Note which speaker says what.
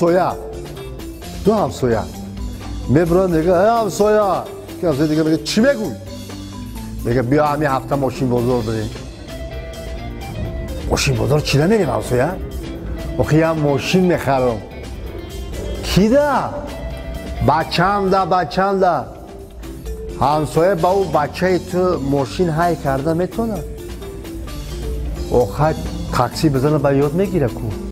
Speaker 1: Ҳамсоя, ду ҳамсоя мебурад, мега: «Э, ҳамсоя!» Ки ҳамсоя дига мега: «Чӣ мегӯй?» Мега: «Биё, ҳами ҳафта мошин бозор бирем». «Мошин бозор чӣ намерем, ҳамсоя? Охи як мошин мехарам». «Кида?» «Бачамда, бачамда». «Ҳамсоя, ба ӯ бачаи ту мошин ҳай карда метавонад? Охай такси бизана, ба ёд мегира ку».